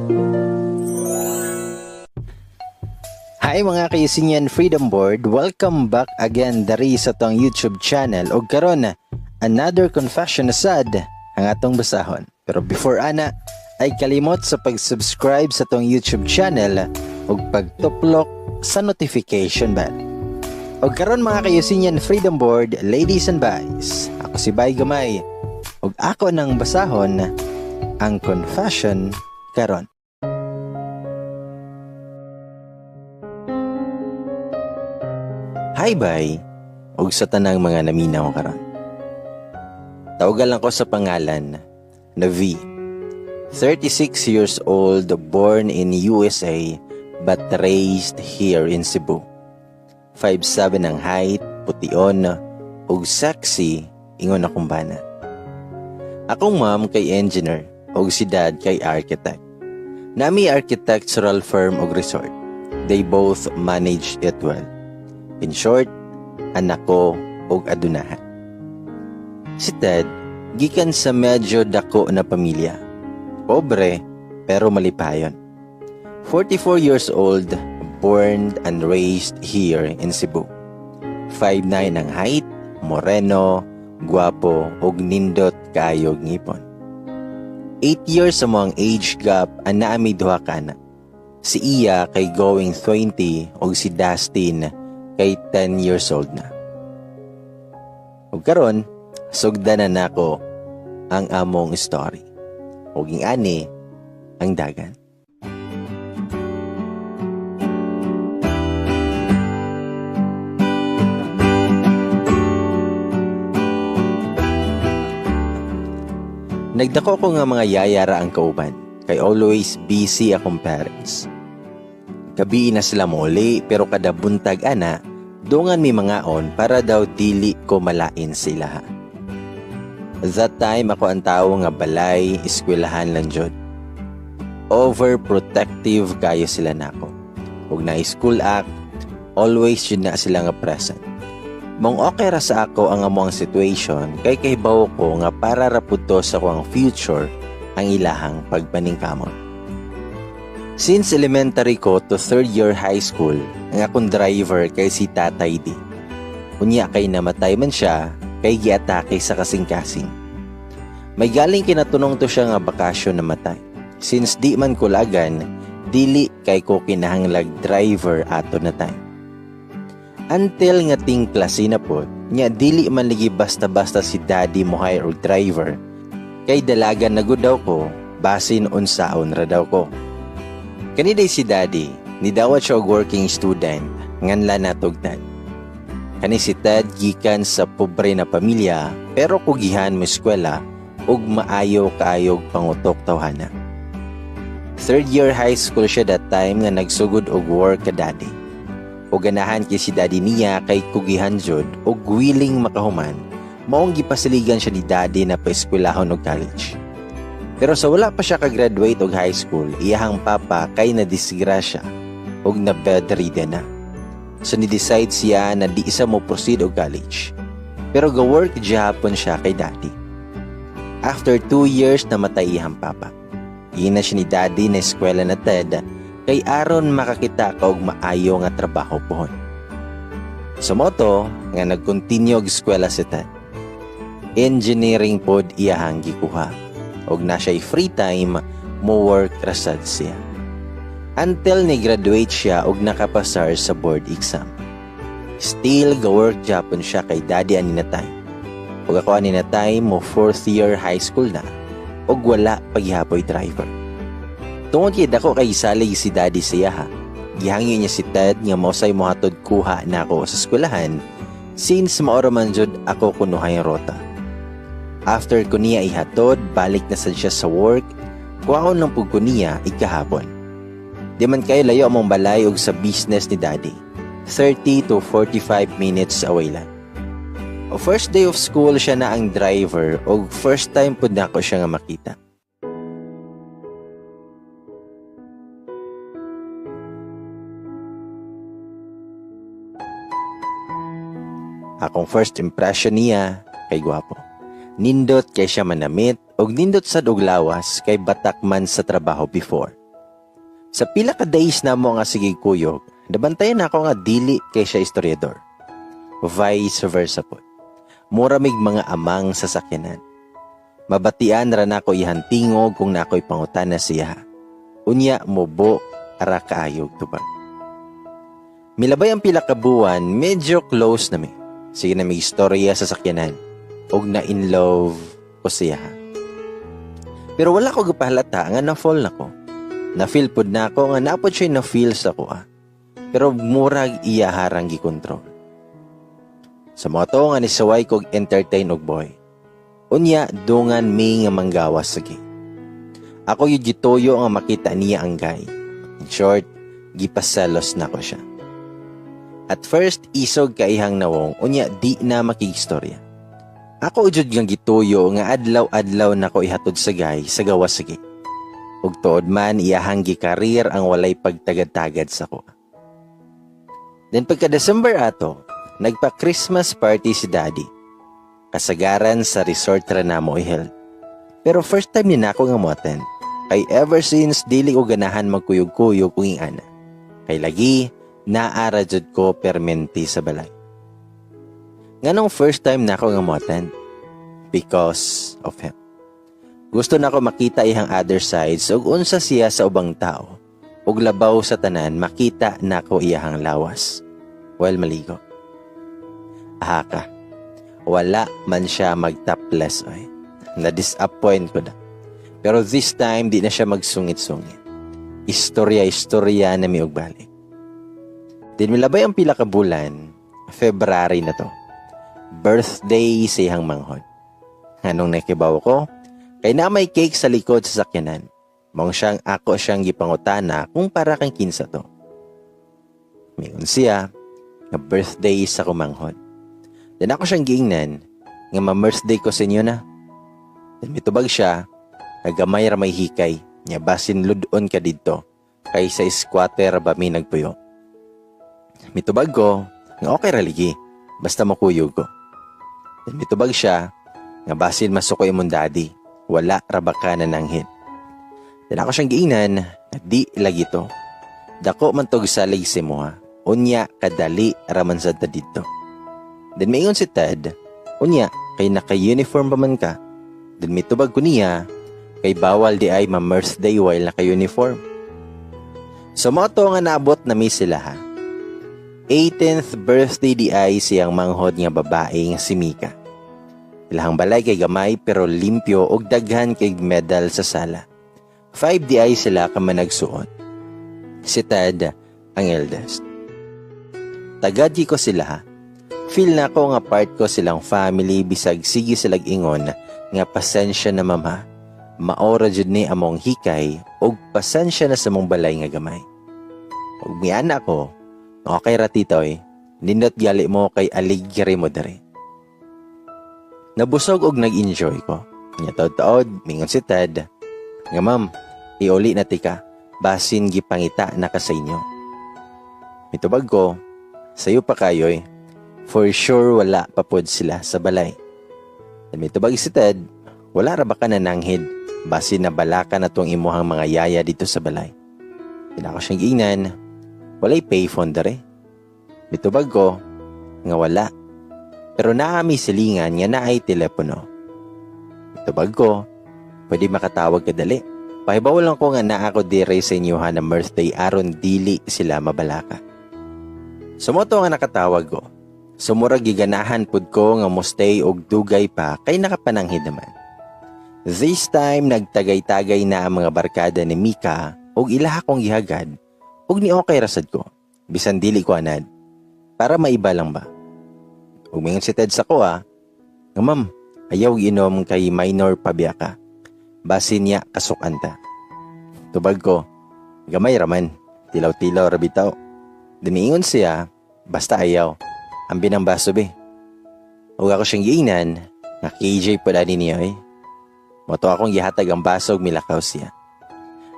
Hi, mga ka-Eusenian Freedom Board, welcome back again dari sa atong YouTube channel. Og karon, another confession na sad ang atong basahon. Pero before ana, ay kalimot sa pag-subscribe sa atong YouTube channel ug pagtuplok sa notification bell. Og karon, mga ka-Eusenian Freedom Board, ladies and guys, ako si Bay Gamay ug ako nang basahon ang confession karon. Hi, bay, ug sa tanang mga naminaw karon. Tawagan lang ko sa pangalan na V. 36 years old, born in USA but raised here in Cebu. 5'7 ang height, pution, ug sexy ingon akong bana. Akong mom kay engineer ug si dad kay architect. Naa mi architectural firm ug resort. They both manage it well. In short, anak ko og adunahan. Si Ted, gikan sa medyo dako na pamilya. Pobre, pero malipayon. 44 years old, born and raised here in Cebu. 5'9 ang height, moreno, guwapo, ug nindot kaayog ngipon. 8 years among age gap ang naa mi duha ka anak. Si Iya kay going 20 ug si Dustin kay 10 years old na. Ug karon, sugdan na nako ang among story. Ug ani ang dagan. Nagdako ko nga mga yaya ra ang kauban, kay always busy akong parents. Gabii na sila muli, pero kada buntag ana, dungan mi mangaon para daw dili ko malain sila. That time, ako ang tao nga balay, eskwelahan lang jud. Overprotective kayo sila nako. Ug na school act, always jud na sila nga present. Mong okay ra sa ako ang among situation kay kahibaw ko nga para ra pud to sa akong future ang ilahang pagpaningkamot. Since elementary ko to third year high school, ang akong driver kay si Tatay D. Unya kay namatay man siya kay giatake sa kasing-kasing. May galing kinatunong to siya nga bakasyon namatay. Since di man kulagan, dili kay ko kinahanglag driver ato na time. Until nga ting klase na pod, nya dili man lagi basta-basta si daddy mo hire og driver. Kay dalaga na gud daw ko, basin unsaon ra daw ko. Kani si daddy, nidawat siya og working student, nganlan natog Ted. Kani si Ted gikan sa pobre na pamilya pero kugihan mo eskwela ug maayo kaayog pangutok tawhana. Third year high school siya that time nga nagsugod og work ka daddy. O ganahan kay si daddy niya kay kugihan jud og willing makahuman, maong gipasiligan siya ni daddy na paeskwelahon og college. Pero sa wala pa siya ka-graduate og high school, iyahang papa kay na disgrasya og na bedridden na. So ni-decide siya na di isa mo proceed og college. Pero ga-work gihapon siya kay daddy. After 2 years, namatay iyang papa. Ina siya ni daddy na eskwela na Ted kay aron makakita ka og maayo nga trabaho pohon. So mao to nga nag-continue og eskwela si Ted. Engineering pod iyahang gikuha. Og na siya free time, mo work rasad siya. Until ni graduate siya og nakapasar sa board exam. Still ga-work japon siya kay daddy ani na time. Ug ako ani na time mo fourth year high school na ug wala paghihapoy driver. Tungod kay dako kay salig si daddy siya ha, gihangyo niya si Ted nga mausay mohatod kuha nako sa eskwelahan since mao ra man jud ako kunuhay rota. After ko niya ihatod, balik na sad siya sa work, kuhaon lang pud ko niya ikahapon. Di man kayo layo among balay og sa business ni daddy. 30 to 45 minutes away lang. O first day of school, siya na ang driver og first time pud nako siya nga makita. Akong first impression niya kay gwapo. Nindot kay siya manamit og nindot sad og lawas kay batak man sa trabaho before. Sa pila ka days namo nga sige kuyog, nabantayan nako nga dili kay siya istoryador. Vice versa pod. Mura mig mga amang sa sakyanan. Mabatian ra nako iyang tingog kung nako'y pangutana siya. Unya mubo ra kaayog tubag. Milabay ang pila ka buwan, medyo close na mi. Sige na may istorya sa sakyanan. Og na in love ko siya. Pero wala ko gipahalata nga na-fall na ko. Na-feel pod na ako nga napod siya na-feel sa ko ah. Pero murag iya harang gikontrol. Sa mga to nga nisuway kog entertain og boy. Unya dungan mi nga manggawas sa gate. Ako yung gituyo nga makita niya ang guy. In short, gipaselos na ko siya. At first, isog kaihang nawong, unya di na makigistorya. Ako jud nga gituyo nga adlaw-adlaw na ko ihatod sa guy sa gawas sa gate. Ug tuod man iyahang gikarir ang walay pagtagad-tagad sa ko. Then pagka December ato, nagpa-Christmas party si Daddy. Kasagaran sa resort ra namo i-held. Pero first time ni nako nga mo-attend. Kay ever since dili ko ganahan magkuyog-kuyog kung ingana. Kay lagi naara jud ko permente sa balay. Nganong first time nako nga mo-attend? Because of him. Gusto nako makita iyang other sides ug unsa siya sa ubang tao. Ug labaw sa tanan, makita nako iyahang lawas while maligo. Aha ka. Wala man siya mag-topless oy. Na-disappoint ko na. Pero this time, di na siya magsungit-sungit. Istorya-istorya na mi og balik. Din milabay ang pila ka bulan, February na to. Birthday sa iyang manghod. Anong nakibaw ko? Kay na may cake sa likod sa sakyanan. Mong siyang ako siyang gipangutana kung para kang kinsa to. Mingon siya nga birthday sa kumanghod. Then ako siyang giingnan nga ma-birthday ko sa inyo na. Then mitubag siya, kagamay ra may hikay, nya basin ludon ka didto kay sa squatter ba mi nagpuyo. Mitubag ko nga okay ra ligi, basta makuyog ko. Then mitubag siya nga basin masuko imong daddy, wala ra ba ka nananghid. Then ako siyang giingnan nga di lagi to. Dako man tog salig si mo. Unya kadali raman sad ta didto. Then maingon si Ted, unya kay naka-uniform pa man ka. Then mitubag ko niya kay bawal di ay ma-birthday while naka-uniform. So mo to nga naabot na mi sila ha. 18th birthday di ay siyang manghod nga babae nga si Mika. Ilahang balay kay gamay pero limpyo og daghan kay medal sa sala. 5 di ay sila ka managsuon. Si Ted ang eldest. Tagad ko sila ha. Feel na ko nga part ko silang family bisag sige silag ingon nga pasensya na, mama. Maora jud ni among hikay og pasensya na sa mong balay nga gamay. Ug miana ko, okay ra, titoy, nindot gali mo kay aligre mo dere. Nabusog og nag-enjoy ko. Nya taod-taod, mingon si Ted, nga ma'am, iuli na tika, basin gipangita na ka sa inyo. Mitubag ko, sayo pa kayoy, for sure wala pa pod sila sa balay. Mitubag si Ted, wala ra ba ka nananghid, basin na balaka na tong imuhang mga yaya dito sa balay. Pinako siyang giingnan, walay payphone dere. Mitubag ko, nga wala. Pero naami silingan nga naay telepono. Mitubag ko, pwede makatawag ka dali. Pahibaw lang ko nga naa ko dire sa inyo na birthday aron dili sila mabalaka. Sumoto nga nakatawag ko. Sumurag giganahan pud ko nga mo stay og dugay pa kay nakapananghid naman. This time nagtagay-tagay na ang mga barkada ni Mika og ilaha kong gihagad og ni okay rasad ko. Bisan dili ko anad. Para maiba lang ba. Ug mingon si Ted sa ko ah, nga ma'am, ayaw inom kay minor pa biya ka. Basin niya kasukan ta. Tubag ko, gamay raman, tilaw-tilaw ra bitaw. Diniingon siya, basta ayaw. Ang binang baso be. Ug ako siyang giingnan, nga KJ pud ani niya eh. Moto akong gihatag ang baso ug milakaw siya.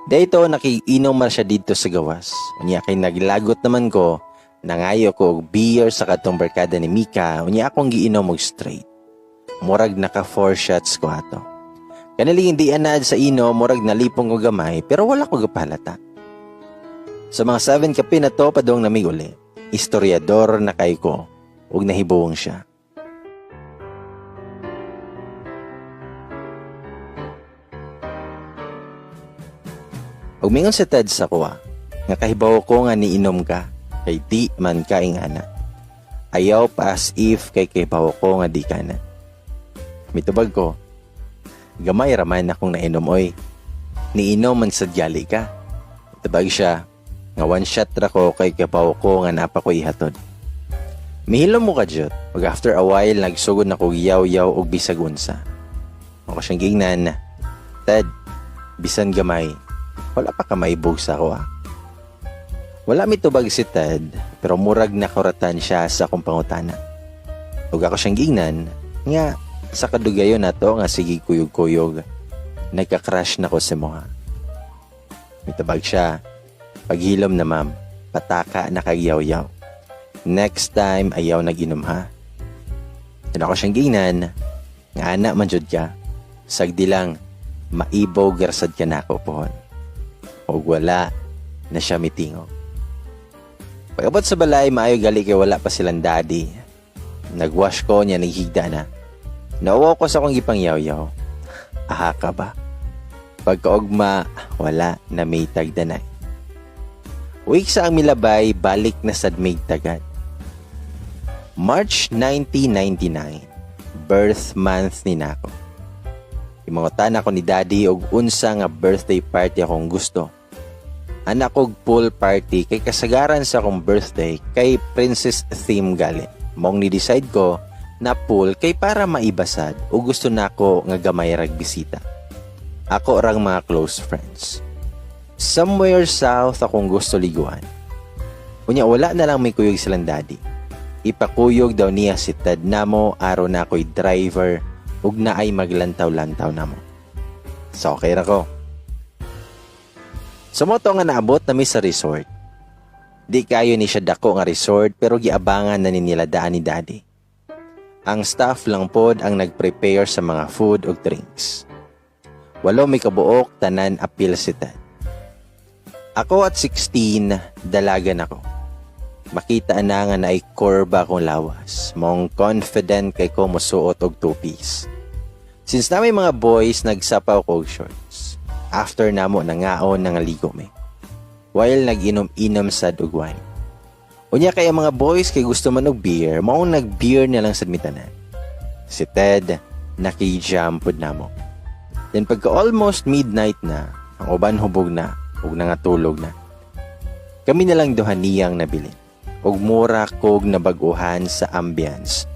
Dito nakiinom man siya dito sa gawas. Unya kay naglagot naman ko, nangayo ko og beer sa katong barkada ni Mika, unya akong giinom og straight. Murag naka 4 shots ko ato. Kaniling hindi anad sa ino, murag nalipong ko gamay, pero wala ko gapahalata. Sa mga 7 kape na to padong namig uli. Istoryador na kay ko ug nahibuwong siya. Ug mingon si Ted sa kuha, nga kahibaw ko nga niinom ka, kay di man ka ingana. Ayaw pa as if kay kahibaw ko nga di ka na. Mitubag ko, gamay raman akong nainom oy. Niinom man sad gali ka. Mitubag siya, nga one shot ra ko kay kahibaw ko nga napa ko ihatod. Mihilom mo ka jud. Ug after a while nagsugod na kog yaw-yaw og bisag unsa. Ako siyang giingnan, Ted, bisan gamay, wala pa ka maibog sa ako ah. Wala mitubag si Ted, pero murag nakuratan siya sa akong pangutana. Ug ako siyang giingnan, nga sa kadugayon nato nga sige kuyog-kuyog, nagka-crush na ko sa moha. Mitubag siya, paghilom na ma'am, pataka na kagyaw-yaw. Next time ayaw nag-inom ha. Then ako siyang giingnan, nga ana man jud ka, sagdi lang, maibog rasad ka na ako pohon. Og wala na siya mitingog. Pag-abot sa balay, maayo gali kay wala pa silang daddy. Nagwash ko niya, naghigda na. Nauwaw ko sa akong gipangyaw-yaw. Aha ka ba? Pagkaugma, wala na may tagdanay. Week sa ang milabay, balik na sad may tagad. March 1999, birth month ni nako. Imangutan ako ni Daddy og unsa nga birthday party akong gusto. Anak og pool party kay kasagaran sa akong birthday kay princess theme gali. Mong ni-decide ko na pool kay para maibasad o gusto nako nga gamay rag bisita. Ako rang mga close friends. Somewhere south akong gusto liguan. Unya wala na lang may kuyog silang daddy. Ipakuyog daw niya si Ted namo aron na ako'y driver ug naay maglantaw-lantaw namo. So okay ra ko. Sumoto nga naabot nami sa resort. Di kayo ni siya dako nga resort pero giabangan na ni nila daan ni daddy. Ang staff lang pod ang nagprepare sa mga food ug drinks. Walo may kabuok tanan apil si Ted. Ako at 16, dalagan ako. Makita na nga naay kurba akong lawas. Mong confident kay ko mosuot og two-piece. Since na may mga boys, nagsapaw ko og shorts. After namo nangaon nangaligo mi. While nag-inom-inom sad og wine. Unya kay ang mga boys kay gusto man og beer, maong nag-beer na lang sad mi tanan. Si Ted naki-jam pod namo. Then pagka almost midnight na, ang uban hubog na ug nangatulog na. Kami na lang duha niyang nabilin. Ug mura kog nabag-uhan sa ambience.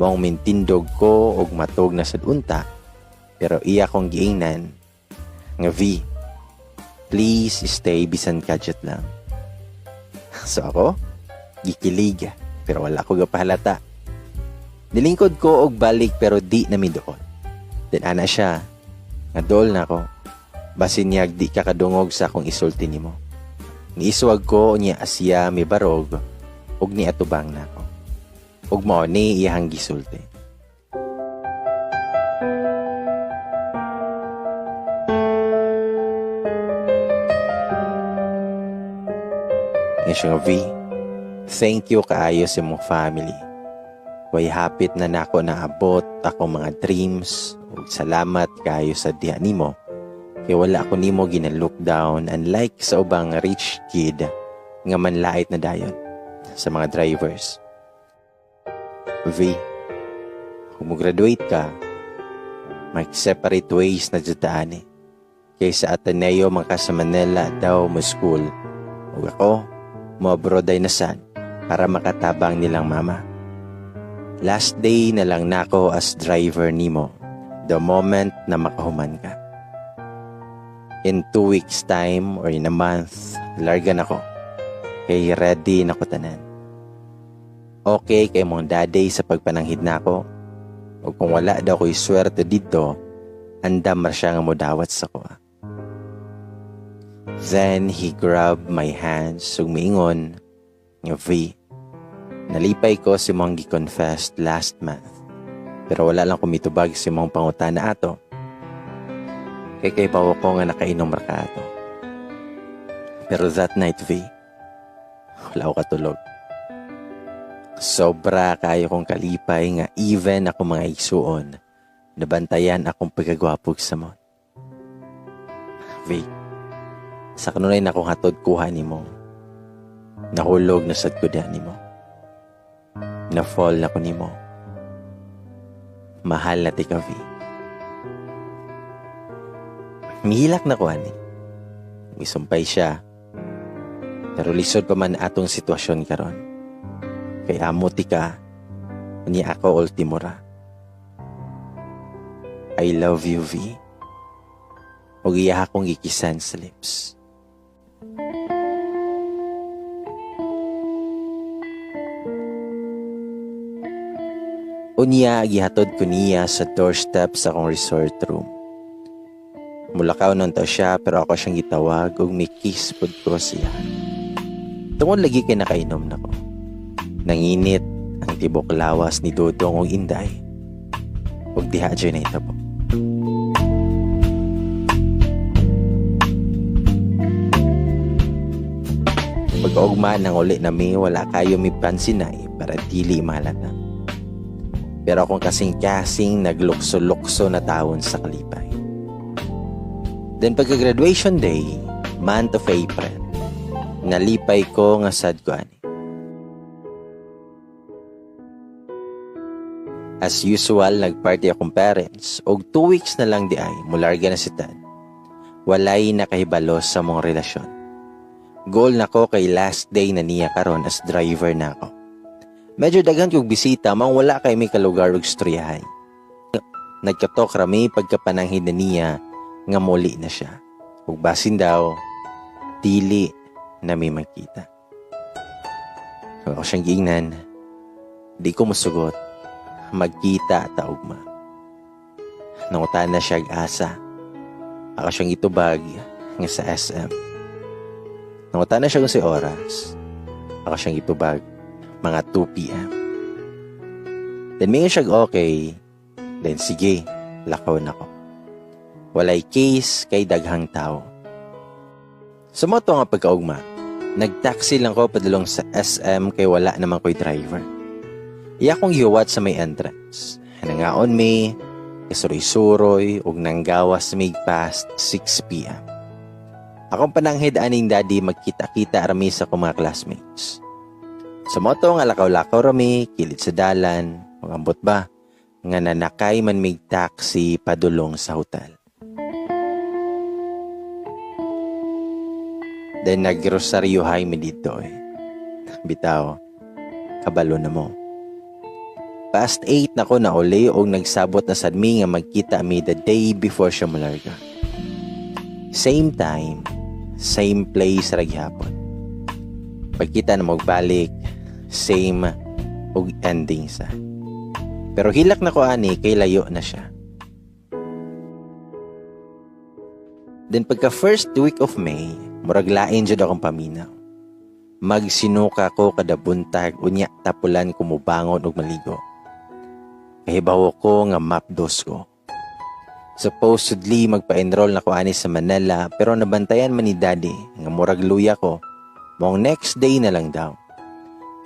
Maong mintindog ko og matog na sad unta, pero iya kong giingnan nga V, please stay bisan kadyot lang. So ako, gikilig, pero wala ko gapahalata. Nilingkod ko og balik pero di na mi dool. Then ana siya, nga dool na ako. Basin niyag di ka kadungog sa akong isulti nimo. Niiswag ko niya asya mi barog ug niatubang nako. Ug mao ni iyang gisulti. Nga siya nga, V, thank you kaayo sa imong family. Way hapit na nako naabot akong mga dreams ug salamat kaayo sa diha nimo. Kay wala ako nimo gina-look down unlike sa ubang rich kid nga manlait na dayon sa mga drivers. V, kung mo-graduate ka, mag separate ways na jud ta ani. Kay sa Ateneo man ka sa Manila daw mo school, ug ako mo abroad ay nasad para makatabang nilang mama. Last day na lang nako as driver nimo, the moment na makahuman ka. In 2 weeks time or in a month, larga na ko. Kay ready na ko tanan. Okay kay mong daddy sa pagpananghid nako. O kung wala daw ko'y swerte dito, andam ra siya nga modawat sa kuha. Then he grabbed my hands ug miingon nga V, nalipay ko si mong gi-confessed last month. Pero wala lang kumitubag si mong pangutana ato. Kay kay bawo ko nga nakainom ra ka ato. Pero that night, V, Wala ko katulog. Sobra kayo kong kalipay nga even ako mga igsuon, nabantayan akong pagkagwapog sa mo. Vic, sa kanunay na akong hatod kuha nimo. Nahulog na sad ko diha nimo. Na-fall na ko nimo. Mahal na tika, V. Mihilak na ko ani. Misumpay siya. Pero lisod pa man atong sitwasyon karon. Kay amo ti ka, unya ako ultimo ra. I love you, V. Ug iya akong gikisan sa lips. Unya, gihatod ko niya sa doorstep sa akong resort room. Mulakaw nun to siya pero ako siyang gitawag ug may kiss pud ko siya. Tungod lagi kay nakainom na ko. Nanginit ang tibok lawas ni Dodong ug Inday. Ug diha jud nahitabo. Pag-ugma ng uli nami, wala kayo mi pansinay para dili mahalata. Pero akong kasing-kasing naglukso-lukso na tawon sa kalipay. Then pagka-graduation day, month of April, nalipay ko nga sad ko ani. As usual, nagparty akong parents og 2 weeks na lang di ay mularga na si Ted. Walay nakahibalo sa mong relasyon. Goal na ko kay last day na niya karon as driver na ako. Medyo daghan kog bisita, mang wala kay may kalugar og istoryahay. Nagkatok rami pagkapananghid na niya nga muli na siya. Ug basin daw, dili na may magkita. Kung ako siyang giingnan, di ko musugot, magkita ta ugma. Nangutan na siya ag-asa. Ako siyang itubag nga sa SM. Nangutan na siya kung si oras. Ako siyang itubag mga 2 p.m. Then mingon siya okay. Then sige, lakaw na ko. Walay case kay daghang tao. Sa moto nga pagkaugma, nagtaxi lang ko padulong sa SM kay wala naman ko'y driver. Iya kong gihuwat sa may entrance. Nangaon mi, kasuroy-suroy, ug nanggawas mig past 6 p.m. Akong pananghid aning daddy magkita-kita rami sa akong mga classmates. Sa moto nga lakaw-lakaw rami, kilid sa dalan, magambot ba, nga nanakay man mig taxi padulong sa hotel. Then nagrosaryo mi dito eh. Bitaw, kabalo na mo. Past 8 na ko na uli og nagsabot na sad mi nga magkita mi the day before siya mularga. Same time, same place ra gihapon. Pagkita na magbalik, same og ending sa. Pero hilak na ko ani kay layo na siya. Then pagka first week of May, murag lain jud akong paminaw. Magsinuka ko kada buntag unya tapulan ko mubangon og maligo. Kahibawo ko nga mapdos ko. Supposedly magpa-enroll na ko ani sa Manila pero nabantayan man ni Daddy nga murag luya ko. Mong next day na lang daw.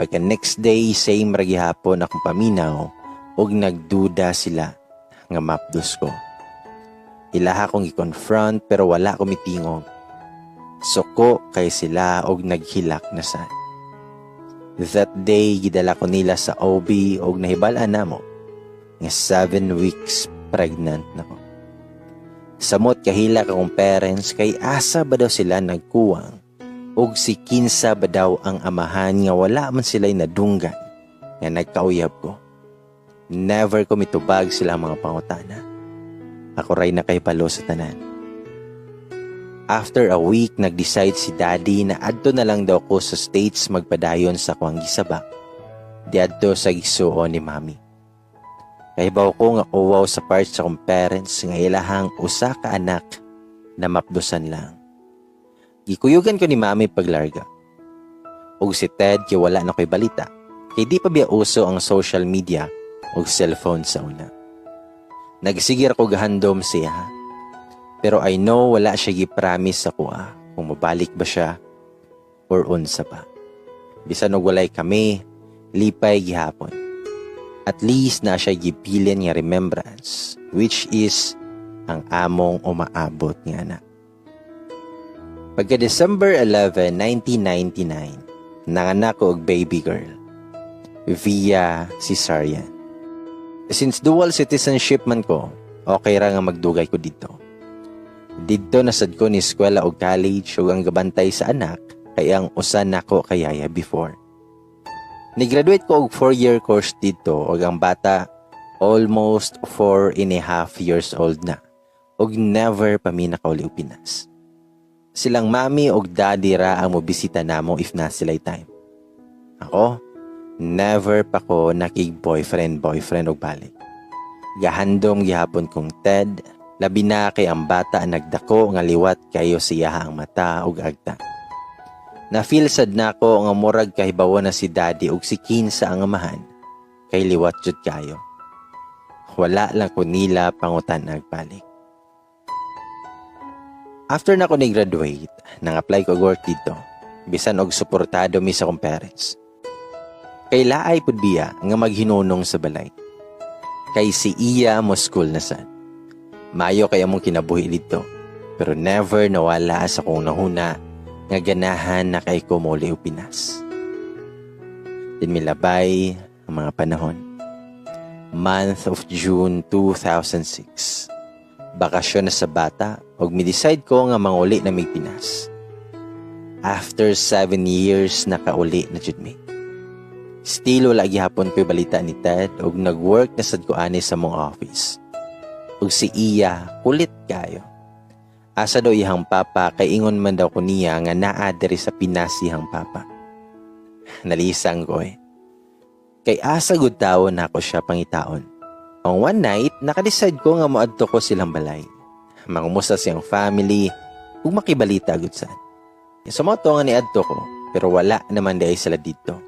Pagka next day, same ra gihapon akong paminaw ug nagduda sila nga mapdos ko. Ilaha kong i-confront pero wala ko mitingog. Suko kay sila og naghilak na sad. That day, gidala ko nila sa OB og nahibal-an namo nga 7 weeks pregnant na ko. Samot kahilak akong parents kay asa ba daw sila nagkuwang og si kinsa ba daw ang amahan nga wala man sila'y nadunggan nga nagkauyab ko. Never ko mitubag sila mga pangutana. Ako ray nakahibalo sa tanan. After a week, nag-decide si Daddy na adto na lang daw ko sa States magpadayon sa kuang gisaba. Diadto sa gisuon ni Mami. Kahibaw ko nga uwaw sa part sa akong parents nga ilahang usa ka anak na mapdusan lang. Gikuyugan ko ni Mami paglarga. Ug si Ted kay wala na ko'y balita. Kay di pa biya uso ang social media ug cellphone sa una. Nagsigir ko gahandom siya. Pero I know wala siya gi-promise sa kuha kung mabalik ba siya or unsa pa. Bisan og walay kami, lipay gihapon. At least na siya gibilin nga remembrance, which is ang among umaabot nga anak. Pagka December 11, 1999, nanganak ko og baby girl via cesarean. Since dual citizenship man ko, okay ra nga magdugay ko didto. Didto na sad ko ni eskwela og college ug ang gabantay sa anak kay ang usa nako ka yaya before. Ni-graduate ko og 4-year course didto ug ang bata almost 4.5 years old na ug never pa mi nakauli og Pinas. Silang mami og daddy ra ang mobisita namo if na sila'y time. Ako, never pa ko nakig boyfriend boyfriend og balik. Gahandom gihapon kong Ted, labi na kay ang bata nagdako nga liwat kayo siya ang mata ug agta. Na-feel sad nako nga murag kahibawo na si daddy ug si kinsa ang amahan kay liwat jud kayo. Wala lang ko nila pangutan balik. After na ko ni-graduate, nang-apply ko og work didto. Bisan og suportado mi sa akong parents. Kay laay pud biya nga maghinunong sa balay. Kay si iya mo school na sad. Maayo kay among kinabuhi didto. Pero never nawala sa akong nahuna nga ganahan na kay ko muli og Pinas. Din milabay ang mga panahon. Month of June 2006. Bakasyon na sa bata ug mi-decide ko nga manguli na mig Pinas. After 7 years, nakauli na jud mi. Still wala gihapon ko'y balita ni Ted ug nag-work na sad ko ani sa mong office. Ug si iya kulit kayo. Asa daw iyang papa kay ingon man daw ko niya nga naa diri sa Pinas iyang papa. Nalisang ko eh. Kay asa gud tawo nako siya pangitaon. Ang one night, nakadecide ko nga moadto ko silang balay. Mangumusta siyang family ug makibalita gud sad. So mao to nga niadto ko, pero wala naman diay sila didto.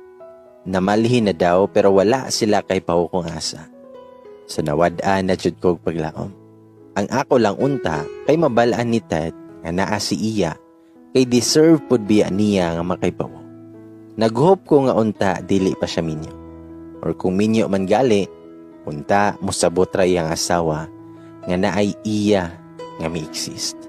Namalhin na daw pero wala sila kay kung asa. So nawad-an na jud ko og paglaom. Ang ako lang unta kay mabalaan ni Ted nga naa si iya kay deserve pud biya niya nga makaibawo. Naghope ko nga unta dili pa siya minyo. Or kung minyo man gali, unta mosabot ra iyang asawa nga naay iya nga mi-exist.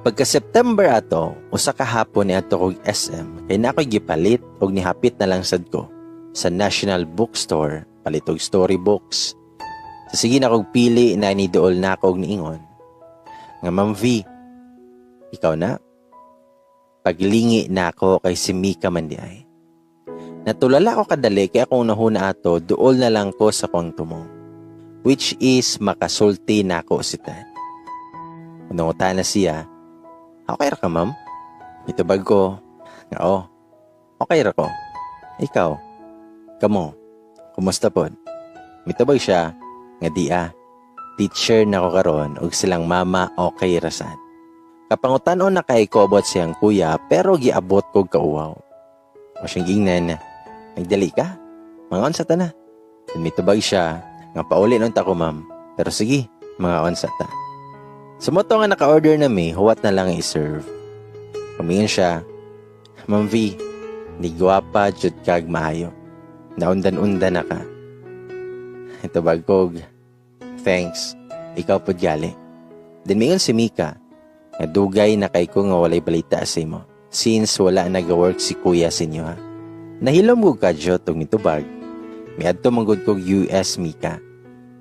Pagka September ato, usa ka hapon ni ato kog SM kay na ako'y gipalit og nihapit na lang sad ko sa National Bookstore palit og storybooks. Sa sige na kog pili na ni duol na ako og niingon nga, "Ma'am V, ikaw na?" Paglingi na ako kay si Mika man di ay. Natulala ko kadali kay akong nahuna ato duol na lang ko sa kong tumong. Which is makasulti na ako si Ted. Nangutana siya, "Okay ra ka, ma'am?" Mitubag ko, "Oo, okay ra ko. Ikaw, kamo, kumusta pod?" Mitubag siya, nga di ah, teacher na ko karon ug silang mama okay ra sad. Kapangutan-on na kay ko about siyang kuya pero giabot kog kauwaw. O siyang gingnan, "Nagdali ka? Mga unsa ta na." Then mitubag siya, nga pauli nun ta ko, ma'am. Pero sige, mga unsa ta. So mao to nga naka-order na mi, huwat na lang i-serve. Kumingon siya, "Ma'am V, ni gwapa jud kag maayo. Naundan-undan na ka." Itubag kog, "Thanks, ikaw pod gali." Then mingon si Mika, nga dugay na kay ko nga walay balita sa imo. Since wala nag-work si kuya sa inyo ha. Nahilom ko kadyot og mitubag, "Miadto man gud kog US, Mika.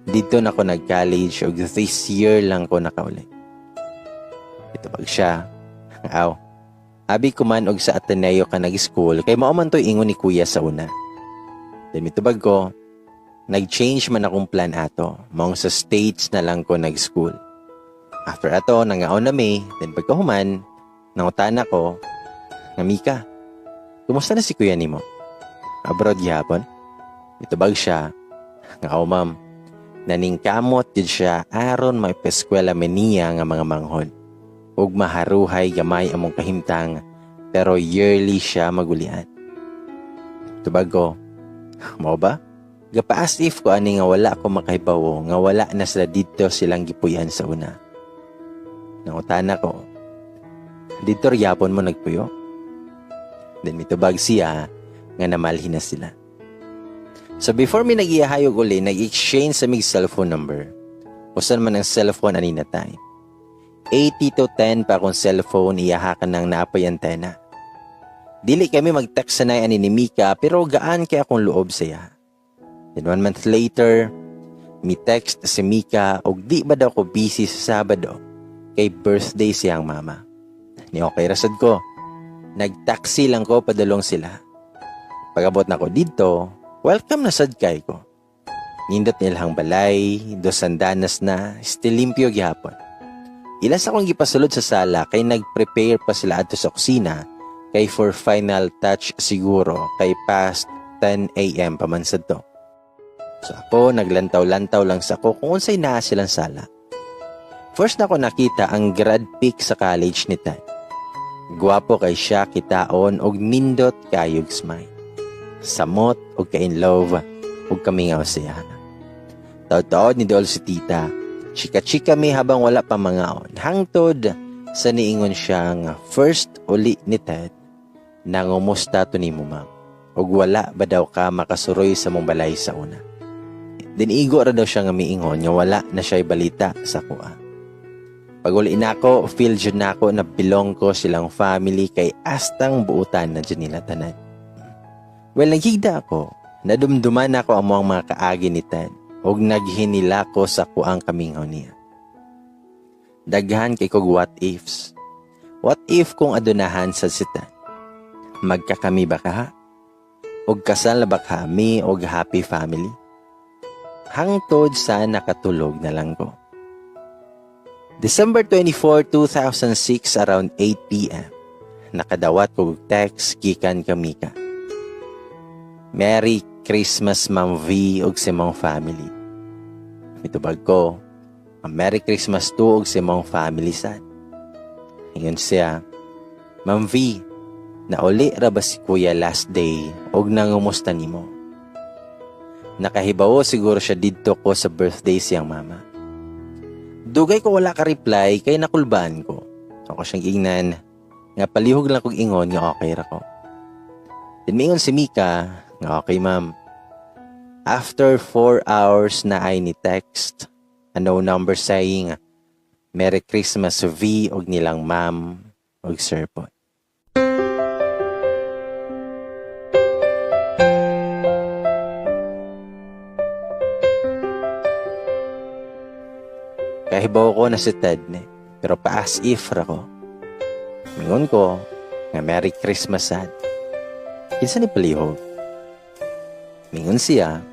Didto na ko nag-college ug this year lang ko nakauli." Itubag siya, "Aw. Abi ko man og sa Ateneo ka nag-school kay mao man to'y ingon ni kuya sa una." Then mitubag ko, "Nag-change man akong plan ato. Maong sa States na lang ko nag-school." After ato, nangaon na mi, then pagkahuman, nangutana ko, nga "Mika, kumusta na si kuya nimo? Abroad gihapon?" Mitubag siya, nga "Aw, ma'am, naningkamot jud siya aron maipeskwela mi niya nga mga manghod. Ug maharuhay gamay among kahimtang pero yearly siya magulian." Tubag ko, "Mao ba?" Gapa-as if ko ani nga wala ko makahibawo nga wala na sila didto silang gipuy-an sa una. Nangutana ko, "Didto gyapon mo nagpuyo?" Then mitubag siya nga namalhin na sila. So before mi nag-iyahayog uli, nag-exchange sa mig cellphone number. Usan man ang cellphone ani na time. 80 to 10 pa akong cellphone, iyaha ka ng napoy antena. Dili kami mag-text sanay ani ni Mika pero gaan kay akong loob siya. Then 1 month later, mi text si Mika og di ba daw ko busy sa Sabado kay birthday siyang mama. Ni okay rasad ko. Nag-taxi lang ko padulong sila. Pag-abot na ko dito, welcome na sad kay ko. Nindot nilang balay, dos andanas na, still limpyo gihapon. Ilas akong gipasulod sa sala kay nag-prepare pa sila adto sa kusina kay for final touch siguro kay past 10 a.m. pa man sad to. So ako naglantaw-lantaw lang sa ko kung unsay naa silang sala. First na ko nakita ang grad pic sa college ni Ted. Gwapo kay siya kitaon og nindot kayog smile. Samot og ka-in love og kamingaw siya. Taod-taod ni Dol si tita. Chika-chika mi habang wala pa mangaon. Hangtod sa niingon siya nga first uli ni Ted, nangumusta to ni mo ma'am. Og wala ba daw ka makasuroy sa mong balay sa una. Dinigo ra daw siya nga miingon nga wala na siya'y balita sa kuha. Pag uli na ako, feel jud na ako na belong ko silang family kay astang buutan na jud nila tanan. Well, naghigda ako. Nadumduman ako ang mga kaagi ni Ted og naghinila ko sa kuang kamingaw niya. Daghan kay kog what ifs. What if kung adunahan sa si Ted? Magkakami ba ka? Og kasal na ba kami og happy family? Hangtod sa nakatulog na lang ko. December 24, 2006, around 8 p.m. Nakadawat ko og text gikan ka Mika. "Merry Christmas, Ma'am V ug sa imong family." Mitubag ko, "A Merry Christmas to ug sa imong family sad." Ingon siya, "Ma'am V, nauli ra ba si Kuya last day og nangumusta nimo?" Nakahibawo siguro siya didto ko sa birthday siyang mama. Dugay ko wala ka reply kay nakulbaan ko. Ako siyang ingnan nga palihog lang kog ingon nga okay ra ko. Then mingon si Mika nga, "Okay, ma'am." After 4 hours na ay ni text a no number saying, "Merry Christmas V og nilang ma'am og sir po." Kahibaw ko na si Ted ni, pero pa-as if ra ko. Mingon ko nga Merry Christmas sad. Kinsa ni palihog? Mingon siya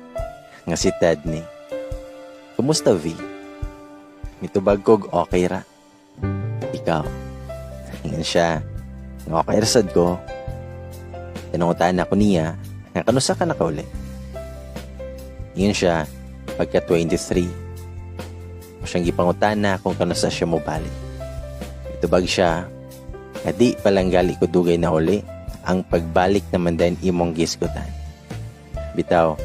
nga si Ted ni. "Kumusta, V?" Mitubag kog okay ra. "Ikaw?" Ingon siya nga okay ra sad ko. Tinungutan ako niya nga kanusa ka nakauli. Ingon siya pagka 23. O siyang gipangutana kung kanusa siya mobalik. Mitubag siya nga di palanggali ko dugay na uli, ang pagbalik naman din imong gisgutan. Bitaw,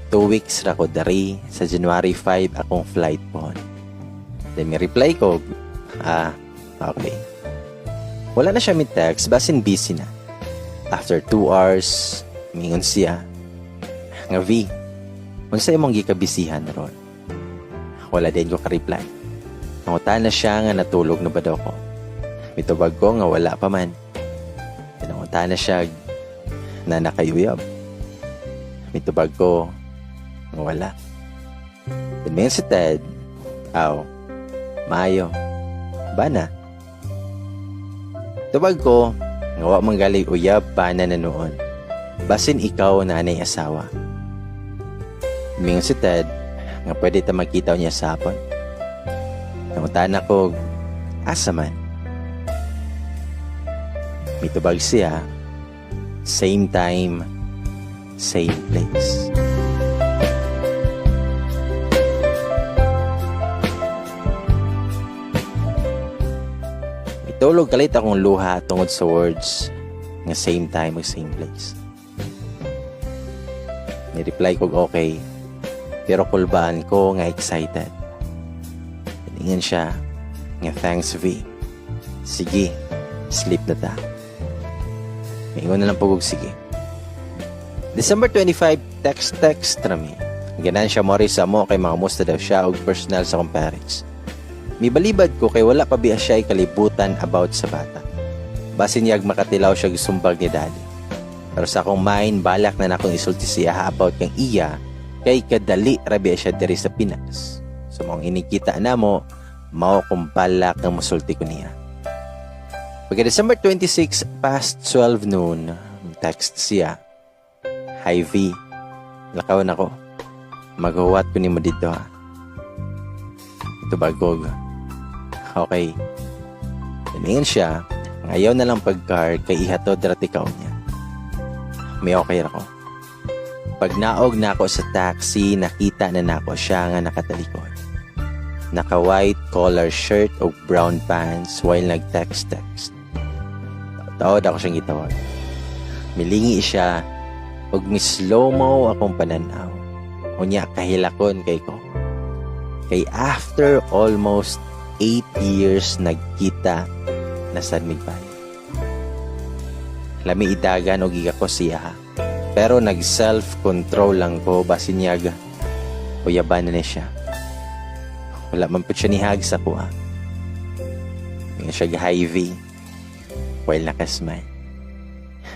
2 weeks ra ko dari, sa January 5 akong flight po. Then mi reply ko, "Ah, okay." Wala na siya mi text, basin busy na. After 2 hours, mingon siya nga, "V, unsa imong gikabisihan ron?" Wala din ko ka-reply. Nangutana siya nga natulog na ba daw ko. Mitubag ko nga wala pa man. Nangutana siya na nakayuyab. Mitubag ko nga wala. Then mingon si Ted, "Aw, maayo, bana." Tubag ko, nga wa man gali uyab, bana na noon. Basin ikaw na anay asawa. Mingon si Ted, nga pwede ta magkita niya sa hapon. Nangutana ko, asa man? Mitubag siya, same time, same place. Mitulog kalit akong luha tungod sa words nga same time ug same place. Ni-reply ko okay, pero kulbaan ko nga excited. Ingon siya nga, "Thanks, V. Sige, sleep na ta." Ingon na lang pud kog sige. December 25, text text rami. Ganahan siya moari sa amo kay mangamusta daw siya og personal sa akong parents. Mibalibad ko kay wala pa biya siya kalibutan about sa bata. Basin niyag makatilaw siya sumbag ni Daddy. Pero sa akong mind, balak na nakong isulti siya about kang iya kay kadali ra biya siya diri sa Pinas. So maong inikita namo, mao kong balak nga musulti ko niya. Pagka December 26, past 12 noon, text siya. "Hi V, lakaw na ko. Maghuwat ko nimo dito ha." Tubag kog, "Okay." Tiningin siya, ayaw na lang pag-car kay ihatod ra tikaw niya. May okay ra ko. Pag naog na ako sa taxi, nakita na nako siya nga nakatalikod. Naka white collar shirt o brown pants while nag-text-text. Taod ako siyang gitawag. Milingi siya ug mi-slow-mo akong pananaw. Unya kahilakon kay ko. Kay after almost 8 years nagkita na sad mig balik. Lami idagan og giga ko siya. Pero nag self-control lang ko basin niyag uyaban na ni siya. Wala man po siya nihag sa kuha. Nga siya "Hi V" while nakasmile.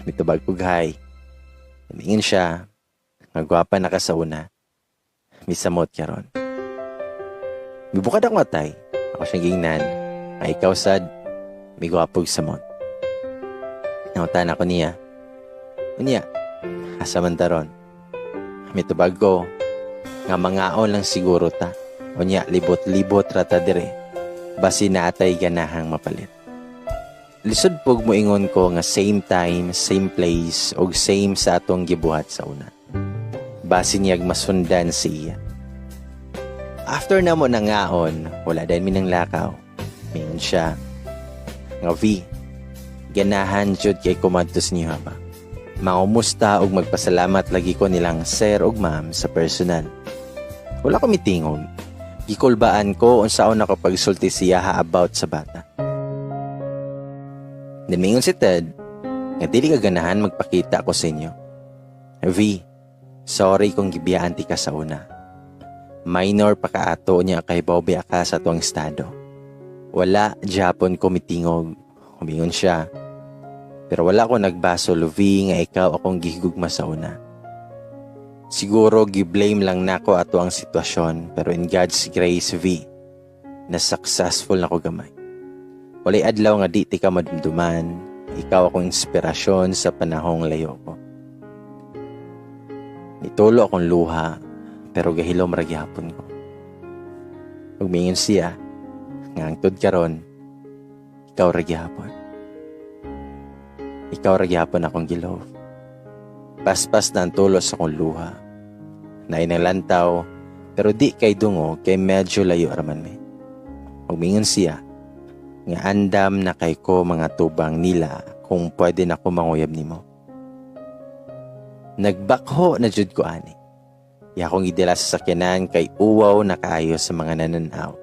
Mitubag kog "Hi." Tumingin siya. Nga gwapa na ka sa una. Misamot karon. Mibukad ako atay. Ako siyang gingnan. Ay ikaw sad. Migwapog samot. Nangutan ako niya. Unya, asa man taron? Mitubag ko nga mangaon lang siguro ta. Unya, libot-libot rata dire. Basi na atay ganahang mapalit. Lisod pog mo ingon ko nga same time, same place, og same sa atong gibuhat sa una. Basi niyag masundan si iya. After na mo nangaon, wala din mi nang lakaw. Mingon siya nga, "V, ganahan jud kay kumadto sa inyo ba. Mangumusta og magpasalamat lagi ko nilang sir og ma'am sa personal." Wala ko mitingog. Gikulbaan ko unsaon ako pagsulti siya ha about sa bata. Then mingon si Ted nga dili ka ganahan magpakita ko sa inyo. "V, sorry kung gibiyaan ti ka sa una. Minor pa kaato niya kay biya ka sa tuang estado." Wala Japon ko mitingog. Humingon siya. "Pero wala ko nagbasol, V, nga ikaw akong gihigugma sa una. Siguro gi-blame lang nako ato ang sitwasyon, pero in God's grace, V, na successful na ko gamay. Walay adlaw nga di ti ka madumduman, ikaw akong inspirasyon sa panahong layo ko." Nitulo akong luha, pero gahilom ra gihapon ko. Ug mingon siya nga hangtod karon, ikaw ra gihapon. Ikaw ra gihapon akong gilove. Paspas na ang tulo sa akong luha. Nainalantaw, pero di kay dungo kay medyo layo raman mi. Ug mingon siya nga andam na kay ko mga tubang nila kung pwede na ko manguyab nimo. Nagbakho na jud ko ani. Iya akong gidala sa sakyanan kay uwaw na kaayo sa mga nananaw.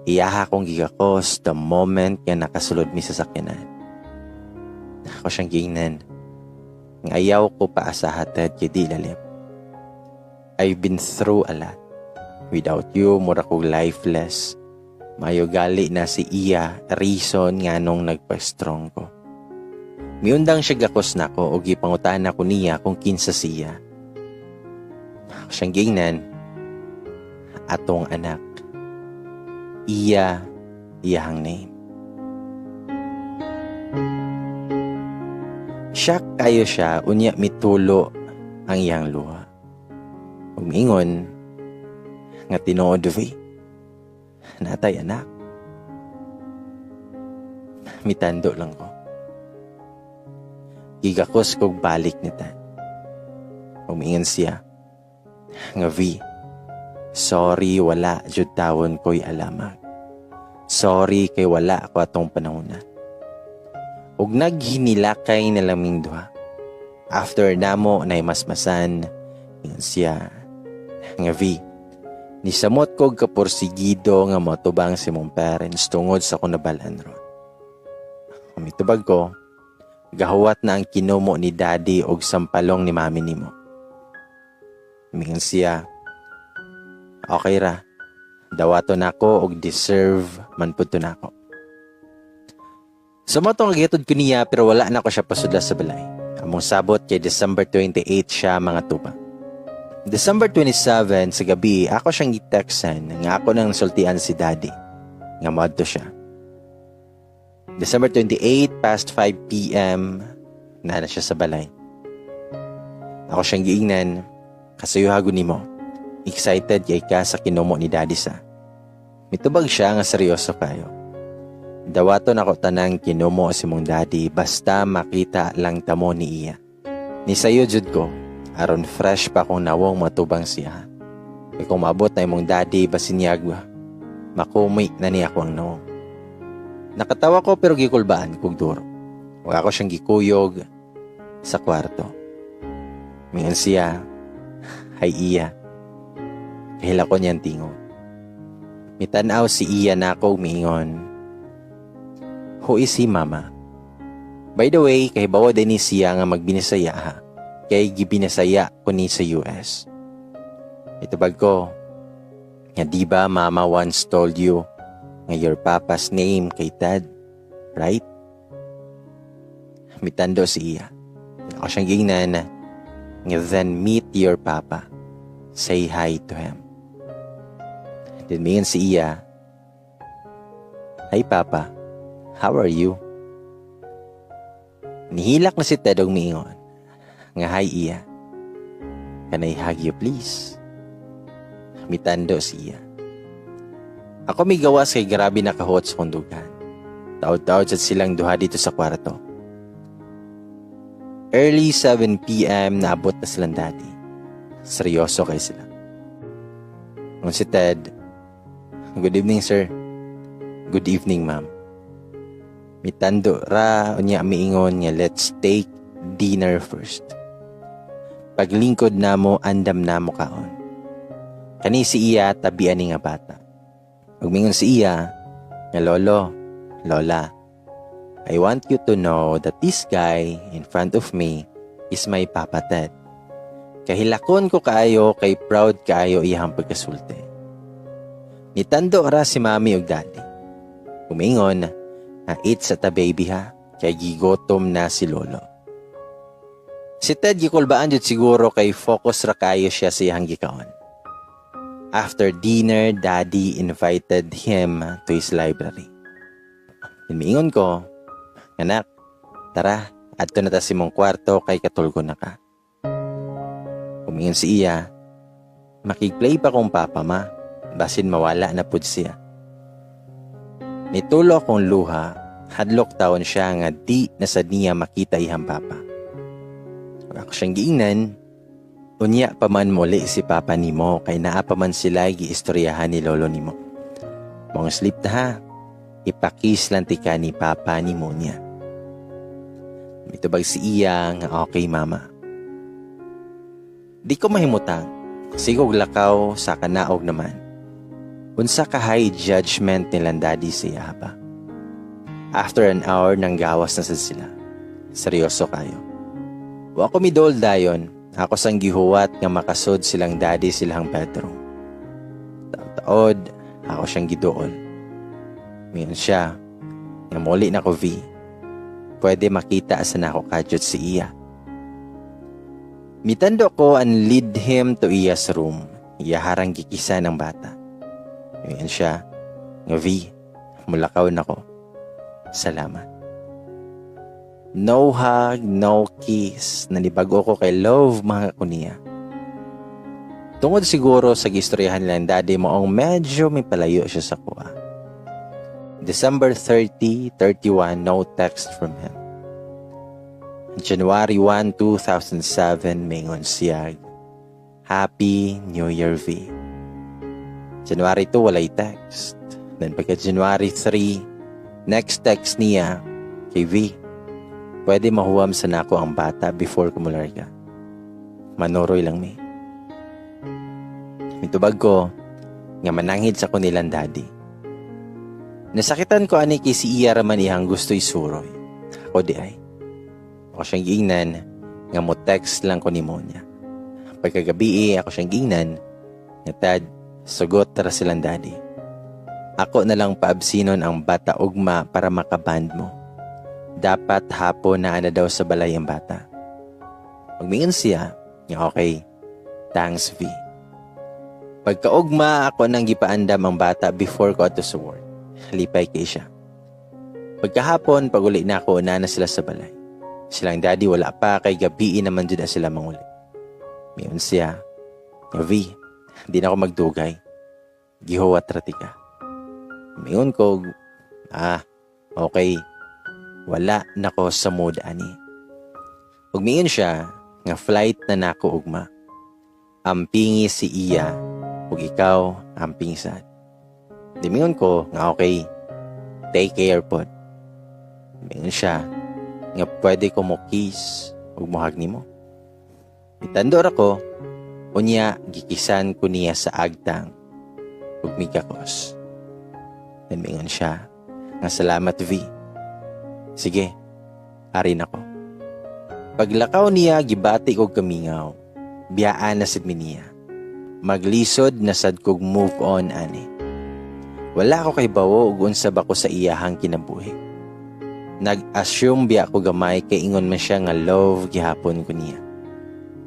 Iyaha akong gigakos the moment nga nakasulod mi sa sakyanan. Ako siyang giingnan nga ayaw ko paasahatad kay di lalim. I've been through a lot. Without you, mura kog lifeless. Mayo gali na si iya reason nga nung nagpa-strong ko. Miundang siya gakos nako og gipangutaan ako niya kung kinsa siya. Ako siyang giingnan, atong anak. Iya, iyahang name. Shock kayo siya, unya mitulo ang iyang luha. Ug miingon nga tinuod, V. Natay anak. Mitando lang ko. Gigakos kog balik ni Tan. Umingon siya nga, "V, sorry, wala jud tawon ko'y alamag. Sorry kay wala ako atong panahon na." Ug naghinilakay na laming duha. After namo na masmasan, ingon siya nga, "V, nisamot kog kaporsigido nga motubang si mong parents tungod sa akong nabalaan ron." Umitubag ko, Gahuwat na ang kinumo ni Daddy og sampalong ni Mami nimo. Mingon siya, "Okay ra. Dawato nako og deserve man pud to nako." So mao tong gitod ko niya, pero wala na ko siya pasudla sa balay. Among sabot kay December 28 siya mga tuba. December 27 sa gabi, ako siyang gi-textan nga ako nang sultian si Daddy nga moadto siya. December 28 past 5 p.m., naa na siya sa balay. Ako siyang giingnan, "Kasayuha nimo. Excited kay ka sa kinumo ni Daddy sa." Mitubag siya nga seryoso kayo. "Dawato nako tanang kinumo si mong daddy basta makita lang tamo ni iya. Ni sayo jud ko aron fresh pa kong nawong matubang siya. Kay kung maabot na imong daddy, basinyag makumi na niya ako ang nawong." Nakatawa ko pero gikulbaan kog duro. Wa ako siyang gikuyog sa kwarto. Mingon siya, "Hi, Iya." Kahila ko niyang tingog. Mitanaw si Iya nako, miingon, "Who is he, Mama?" By the way, kahibawo din ni siya nga magbinisaya ha. Kay gibinasaya ko ni sa US. Itubag ko, nga di ba Mama once told you nga your papa's name kay Ted, right? Mitando si iya. Ako siyang gingnan nga, "Then meet your papa. Say hi to him." Then mingon si iya, "Hi, Papa. How are you?" Nihilak na si Ted og miingon nga, "Hi, Iya. Can I hug you, please?" Mitando siya. Ako migawas kay grabe nakahuot sa kong dughan. Taod-taod sad silang duha dito sa kwarto. Early 7 p.m., naabot na silang daddy. Seryoso kay sila. Nung si Ted, "Good evening, sir. Good evening, ma'am." Mitando ra unya miingon nga, "Let's take dinner first. Paglingkod namo, andam namo kaon. Kani si iya tabian ni nga bata." Ug mingon si iya nga, "Lolo, Lola, I want you to know that this guy in front of me is my Papa Ted." Kahilakon ko kaayo kay proud kaayo iyang pagkasulti. Nitando ra si Mami ug Daddy. Umingon nga, "Eat sa ta, baby, ha, kay gigotom na si Lolo." Si Ted gikulbaan jud siguro kay focus ra kayo siya sa iyang gikaon. After dinner, Daddy invited him to his library. Miingon ko, "Anak, tara, adto na ta sa imong kwarto kay katulgo na ka." Umingon si iya, "Makig-play pa kong papa, Ma, basin mawala na pud siya." Nitulo akong luha, hadlok taon siya nga di na sad niya makita iyang papa. Ako siyang giingnan, "Unya pa man muli si papa nimo kay naa pa man sila giistoryahan ni lolo nimo. Mong sleep na ha, ipakis lang tika ni papa nimo niya." Mitubag si iya nga, "Okay, Mama." Di ko mahimutang, sigog lakaw sa kanaog naman. Unsa ka high judgment nilang daddy siya ba? After an hour, nang gawas na sad sila. Seryoso kayo. Wa ko midol dayon, ako sang gihuwat nga makasud silang daddy silang bedroom. Taod, ako siyang giduol. Mingon siya, nga, "Muli na ko, V. Pwede makita sa nako kadyot si iya?" Mitando ko and lead him to iya's room. Iya harang gikisa ng bata. Mingon siya, nga, "V, mulakaw na ko. Salamat." No hug, no kiss. Nanibago ko kay love mga ko niya. Tungod siguro sa gistoryahan nilang daddy mo ang medyo may palayo siya sa kuha. December 30, 31, no text from him. January 1, 2007, mingon siya, "Happy New Year, V." January 2, walay text. Then pagka January 3, next text niya kay, "V, pwede mahuwam sa nako ang bata before kumularga. Manuroy lang mi." Mitubag ko nga mananghid sa kunilang daddy. Nasakitan ko ani kay si iya raman iyang gusto isuroy. Ako di ay. Ako siyang giingnan nga mo text lang ko nimo niya. Pagkagabi, ako siyang giingnan nga, "Tad, sugot ra silang daddy. Ako na lang paabsinon ang bata ugma para makaband mo. Dapat hapon na ana daw sa balay ang bata." Magmingon siya nga, "Okay, thanks, V." Pagkaugma, ako nang gipaandam ang bata before ko adto sa work. Lipay kay siya. Pagkahapon, paguli na ako, una na sila sa balay. Silang daddy wala pa kay gabi naman jud na sila manguli. Miingon siya, "V, di na ako magdugay. Gihuwat ra tika." Miingon ko, "Ah, okay. Wala na ko sa mood ani." Ug miingon siya nga flight na nako ugma. Ampingi si iya ug ikaw amping sad. Di miingon ko nga okay. Take care pod. Miingon siya nga pwede ko mo kiss ug mo-hug nimo. Mitandor ako, unya gikisan ko niya sa agtang ug migakos. Then miingon siya nga, "Salamat, V. Sige, ari na ko." Paglakaw niya, gibati kog kamingaw. Biyaan na sad mi niya. Maglisod na sad kog move on ani. Wala ko kaybawo ug unsa ba ko sa iyahang kinabuhi. Nag-assume biya ko gamay kay ingon man siya nga love gihapon ko niya.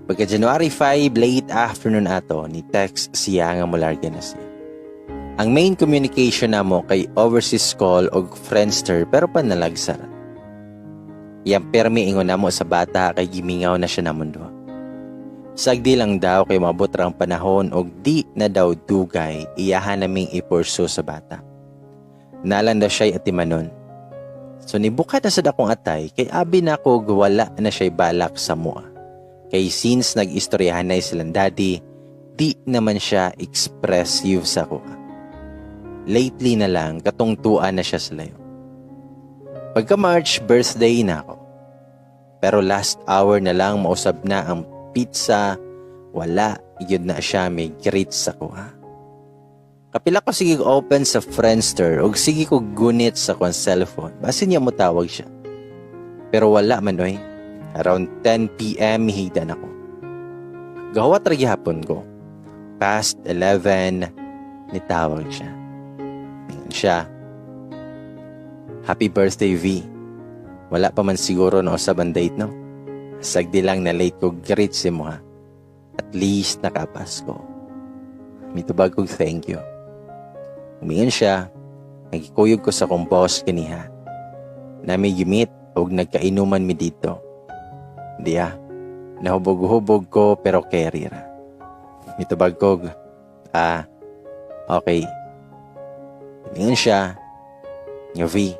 Pagka January 5, late afternoon ato, ni text siya nga mularga na siya. Ang main communication namo kay overseas call og Friendster, pero panalagsa ra. Iyang permi ingon namo sa bata kay gimingaw na siya namon duha. Sagdi lang daw kay maabot ra ang panahon og di na daw dugay iyahan naming i-pursue sa bata. Nalan daw siya'y atimanon. So nibuka na sad akong atay kay abi na ko wala na siya'y balak sa mua. Kay since nag-istoryahan na silang daddy, di naman siya expressive sa kuha. Lately na lang, katungtuan na siya sa layo. Pagka March, birthday na ako. Pero last hour na lang mausab na ang pizza, wala, yun na siya may greet sa kuha. Kapila ko sige open sa Friendster ug sige ko gunit sa kong cellphone. Basin niya mo tawag siya. Pero wala man oy. Around 10 p.m. higda na ko. Gahuwat ra gihapon ko. Past 11, nitawag siya. Ingon siya, "Happy birthday, V. Wala pa man siguro no sa date, no? Sagdi lang na late ko greet si mo ha. At least nakapas ko." Mitubag kog, "Thank you." Umingon siya, "Nagikuyog ko sa kong boss kaniha. Nami gimit og nagkainuman mi dito. Diya, nahubog-hubog ko pero carry ra." Mitubag kog, "Ah, okay." Umingon siya, nga, "V,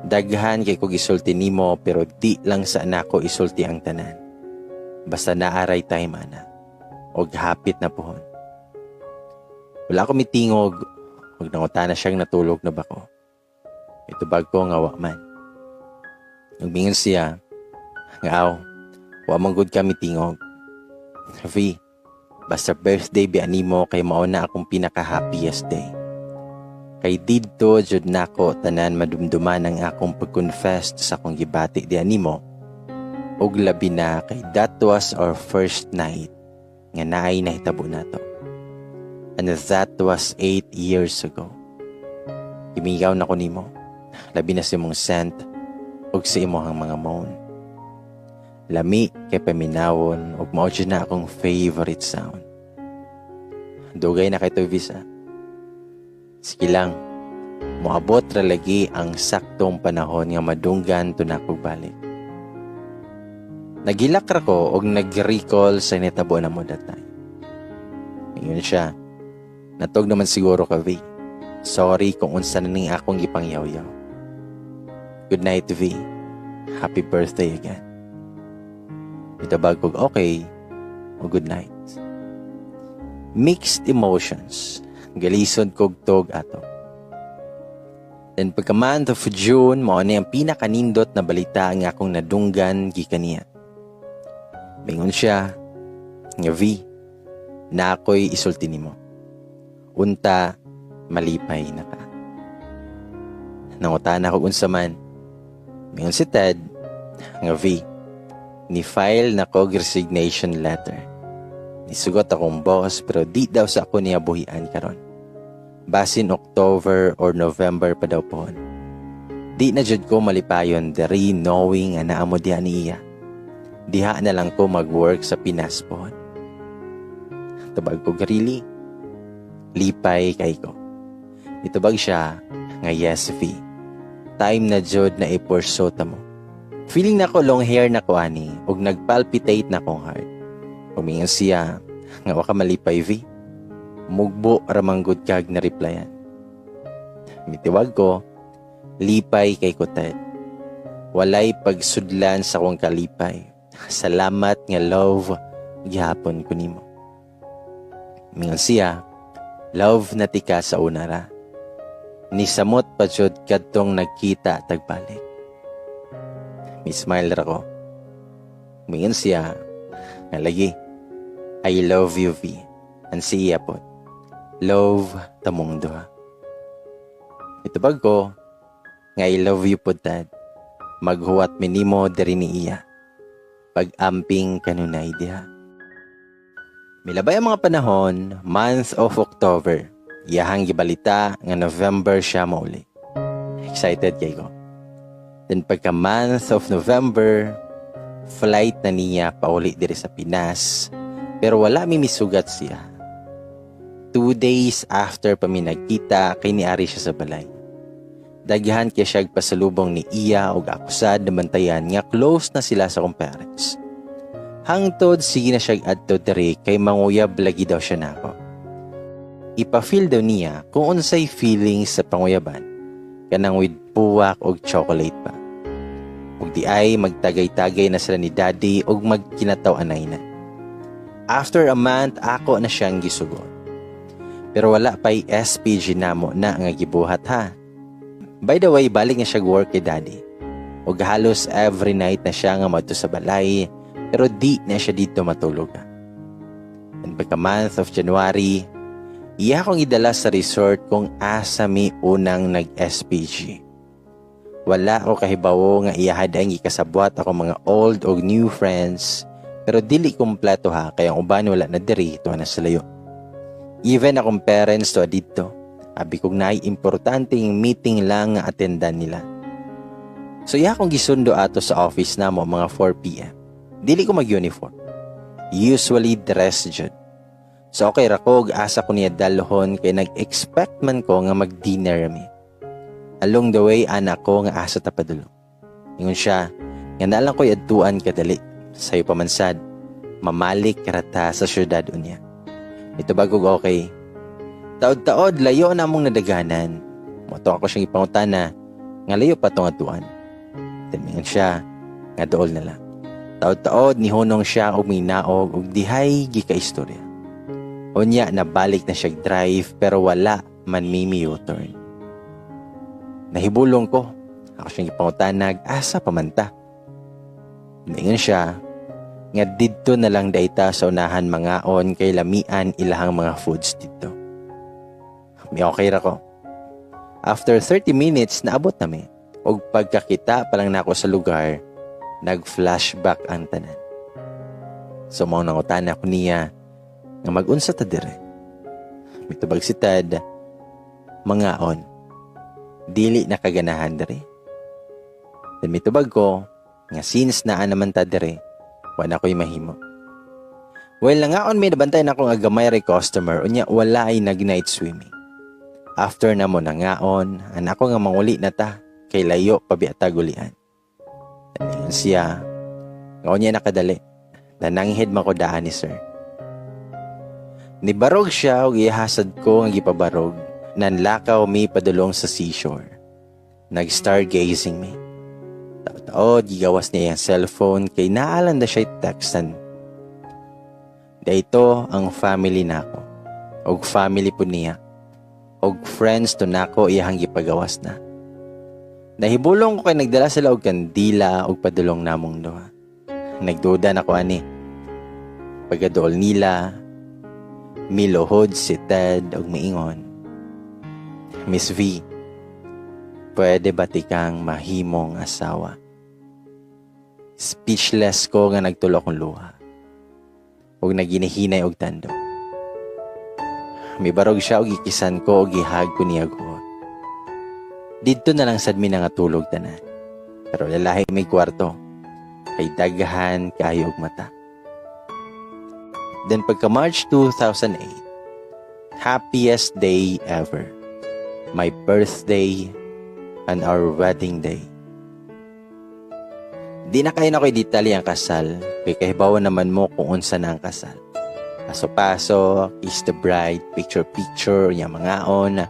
daghan kay kog isulti nimo pero di lang sa nako isulti ang tanan. Basta naaray time ana. Og hapit na puhon." Wala ko mitingog ug nangutana siyang natulog na ba ko. Mitubag ko nga wa man. Nagmingon siya nga aw, wa man gud kami tingog. V, basta birthday biya nimo kay mao na akong pinaka-happiest day. Kay didto jud nako tanan madumduman ang akong pag-confess sa akong gibati diha nimo. Ug labi na kay that was our first night nga naay nahitabo nato. And that was 8 years ago. Gimingaw na ko nimo. Labi na sa imong scent ug sa imong mga moan. Lami kay paminawon ug mao jud na akong favorite sound. Dugay na kay to, Visa. Sige lang, moabot ra lagi ang saktong panahon nga madunggan to nakog balik. Nagilak ra ko og nag-recall sa nitabo na mo that time. Ingon siya, "Natog naman siguro ka, V. Sorry kung unsa na ning akong gipangyaw-yaw. Good night, V. Happy birthday again." Mitabag kog okay o good night. Mixed emotions. Galisod kog tog ato. Then pagka month of June, mao ni ang pinakanindot na balita nga akong nadunggan gikan niya. Mingon siya, nga, "V, na ako'y isulti nimo. Unta, malipay na ka." Nangutana ko unsa man. Mingon si Ted, nga, "V, Ni file na ko resignation letter. Nisugot akong boss, pero di daw sa ako niya buhian karon. Basin October or November pa daw pohon. Di na jud ko malipayon diri knowing nga naa mo diha niya. Diha na lang ko mag-work sa Pinas pohon. Tubag ko, "Really? Lipay kay ko." Itubag siya nga, "Yes, V. Time na jud na i-pursue ta mo." Feeling na ko long hair na ko ani ug nagpalpitate na kong heart. Umingon siya nga, "Wa ka malipay, V? Mugbo ra man gud kag na replyan." Mitiwag ko, "Lipay kay ko, Ted. Walay pagsudlan sa akong kalipay. Salamat nga love gihapon ko nimo." Mingon siya, "Love na tika sa una ra. Nisamot pa jud kadtong nagkita tagbalik." Mi smile ra ko. Mingon siya nga, "Lagi. I love you, V." Ang siya po. "Love tamong duha." Itubag ko nga, "I love you po, Dad. Maghuwat minimo diri ni iya. Pag-amping kanunay diha." Milabay ang mga panahon, month of October. Iyahang gibalita nga November siya mauli. Excited kay ko. Then pagka month of November, flight na niya pauli diri sa Pinas. Pero wala mi misugat siya. 2 days after pa mi nagkita kay niari siya sa balay. Daghan kay siya pasalubong ni iya og ako sad nabantayan nga close na sila sa akong parents. Hangtod sige na siya adto diri kay manguyab lagi daw siya nako. Ipa-feel daw niya kung unsay feelings sa panguyaban, kanang with puwak og chocolate pa. Ug di ay magtagay-tagay na sila ni Daddy og magkinataw-anay na. After a month, ako na siyang gisugot. Pero wala pa'y SPG namo na nga gibuhat ha. By the way, balik na siya work kay Daddy. Ug halos every night na siya nga madto sa balay, pero di na siya dito matulog ha. And pagka month of January, iya akong idala sa resort kung asa mi unang nag-SPG. Wala ako kahibawo nga iyahad ang gikasabwat ako mga old og new friends, pero dili kumpleto ha, kay ang uban wala na diri, tuwa na sa layo. Even akong parents to didto. Abi kog naay importanteng meeting lang nga attendan nila. So iya akong gisundo ato sa office namo mga 4 p.m. Dili ko mag-uniform. Usually dress jud. So okay ra ko og asa ko niya dalhon kay nag-expect man ko nga mag-dinner mi. Along the way, ana ko nga asa ta padulong. Ingon siya nga naa lang ko'y adtuan kadali. Sayo pa man sad, mamalik rata sa syudad unya. Ito bagog okay. Taod-taod, layo na among nadaganan. Mao to ako siyang ipangutana nga layo pa tong adtuan. Then mingon siya nga dool na lang. Taod-taod, nihunong siya og minaog og dihay gikaistorya. Unya nabalik na siya drive, pero wala man mi U-turn. Nahibulong ko. Ako siyang ipangutanag asa pa man ta. Ningon siya nga didto na lang dayta sa unahan mangaon kay lamian ilahang mga foods didto. May okay ra ko. After 30 minutes, naabot nami. Og pagkakita pa lang nako sa lugar, nag-flashback ang tanan. So mao nangutana ko niya nga mag-unsa ta dire. Mitubag si Ted, "Mangaon. Dili na kaganahan dire." Then mitubag ko nga since naa naman ta dire, wala ko'y mahimo. Well, nangaon may nabantay na akong agamay ray customer, unya wala ay nag-night swimming. After na mo nangaon, anak ko nga manguli na ta kay layo pa biya gulian. Ningon siya nga unya nakadali. Nananghid man ko daan ni sir. Nibarog siya ug ihasad ko nga gipabarog. Nanlakaw mi padulong sa seashore. Nag-stargazing mi. Taod-taod, gigawas niya ang cellphone kay naalan na siya textan. Dito ang family nako. Og family po niya. Og friends to nako iyahang gipagawas na. Nahibulong ko kay nagdala sila og kandila og padulong namong duha. Nagduda na ko ani. Pagkadool nila, miluhod si Ted og miingon, "Miss V, pwede ba tikang mahimong asawa?" Speechless ko nga nagtulo akong luha. Og naginahinay og tando. Mibarog siya og gikisan ko og gihag ko niya guot. Didto na lang sad mi nangatulog tanan. Pero lalahi may kwarto. Kay daghan kaayo og mata. Then pagka March 2008, happiest day ever. My birthday and our wedding day. Di na kayo na ko'y detalye ang kasal, kay kahibaw naman mo kung unsa na ang kasal. Paso-paso, kiss the bride, picture-picture, nya mangaon,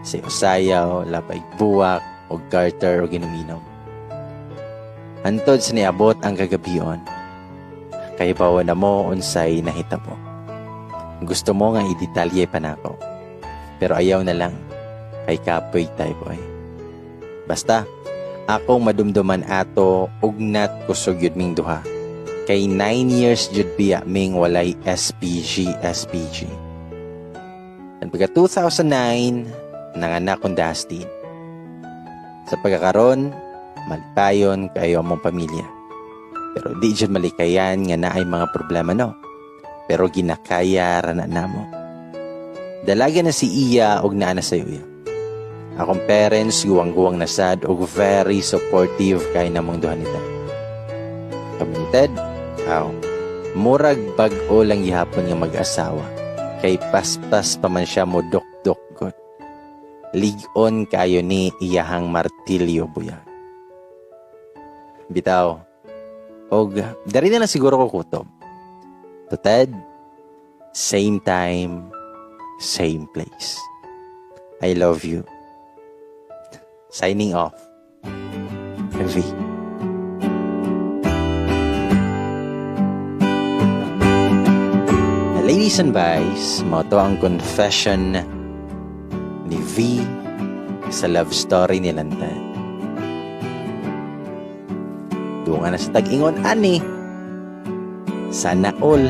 sayaw-sayaw, labay buwak, o garter o ginuminom. Hantod sa niabot ang kagabion, kahibaw na mo unsay nahitabo. Gusto mo nga i-detalye pa nako. Pero ayaw na lang, kay kapoy tayo boy. Basta, akong madumduman ato ugnat kusog yun ming duha. Kay 9 years jud biya ming walay SPG SPG. And pagka 2009, nanganak kong Dustin. Sa pagkakaron, malipayon kayo among pamilya. Pero di jud malikayan nga naay mga problema, no. Pero ginakaya ra na namo. Dalaga na si Iya og naa na sa iya. Akong parents guwang-guwang na sad og very supportive kay namong duha nita. Kami, aw, murag bag-o lang gihapon nga mag-asawa. Kay paspas pa man siya mo dok-dok god. Lig-on kayo ni iyahang martilyo buyag. Bitaw. Og dari na lang siguro ko kutob. To Ted, same time, same place. I love you. Signing off. V. Ladies and boys, mao to ang confession ni V sa love story ni Lantan. Dungan na sa tag-ingon ani. Sana all.